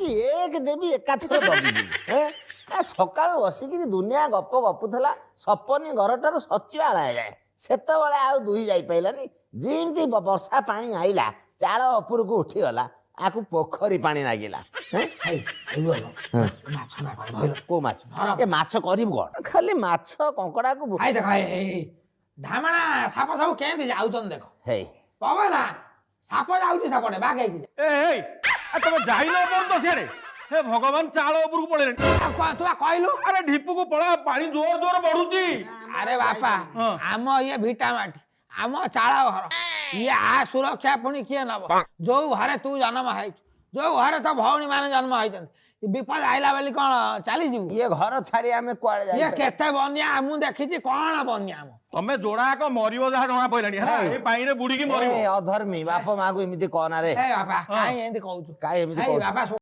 କି ଏକ ଦେବି ଏକାଥର ଦବିଯିବି। ସକାଳୁ ବସିକିରି ଦୁନିଆ ଗପ ଗପୁଥିଲା ସପନି ଘରଠାରୁ ସଚିବାଳୟ ଯାଏ। ସେତେବେଳେ ଆଉ ଦୁହି ଯାଇପାରିଲାନି। ଯେମିତି ବର୍ଷା ପାଣି ଆଇଲା, ଚାଳ ଉପରକୁ ଉଠିଗଲା, ଆକୁ ପୋଖରୀ ପାଣି ଲାଗିଲା। ମାଛ ନା କଣ ଧଇଲ? କୋଉ ମାଛ? ଧର। ଏ ମାଛ କରିବୁ କଣ? ଖାଲି ମାଛ କଙ୍କଡାକୁ। I ଦେଖ, ଏଇ ଢାମଣା ସାପ ସବୁ କେମିତି ଯାଉଛନ୍ତି ଦେଖ। ହେଇ। ପବନା, ସାପ ଯାଉଛି ସେପଟେ ବାଗେଇକି। ଏ ଏଇ ଆ, ତମେ ଯାଇନ ଏପର୍ଯ୍ୟନ୍ତ ସିଆଡେ? ହେ ଭଗବାନ, ଚାଳ ଉପରକୁ ପଳେଇଲେଣି। ଆଉ କଣ ତୁ ବା କହିଲୁ? ଆରେ, ଢିପୁକୁ ପଳା, ପାଣି ଜୋର ଜୋର ବଢୁଛି। ଆରେ ବାପା, ଆମ ଇଏ ଭିଟା ମାଟି, ଆମ ଚାଳ ଘର ଇଏ, ଆ ସୁରକ୍ଷା ପୁଣି କିଏ ନବ? ଯୋଉ ଘରେ ତୁ ଜନ୍ମ ହେଇଛୁ, ଯୋଉ ଘରେ ତୋ ଭଉଣୀ ମାନେ ଜନ୍ମ ହେଇଛନ୍ତି, ବିପଦ ଆଇଲା ବୋଲି କଣ ଚାଲିଯିବୁ? ଇଏ ଘର ଛାଡି ଆମେ କୁଆଡେ ଇଏ ଯାଇପାରିବୁ? କେତେ ବନ୍ୟା ମୁଁ ଦେଖିଛି, କଣ ବନ୍ୟା ଆମ ତମେ ଯୋଡାକ ମରିବ ଯାହା ଜଣା ପଇଲାଣି, ହେଲା? ହେଇ। ଏ ପାଣିରେ ବୁଡିକି ମରିବ। ଏ ଅଧର୍ମୀ, ବାପ ମାକୁ ଏମିତି କହନା ରେ। ଏ ବାପା, କାଇଁ ଏମିତି କହୁଛୁ? କାଇଁ ଏମିତି ହେଇ କହୁଛୁ? ବାପା।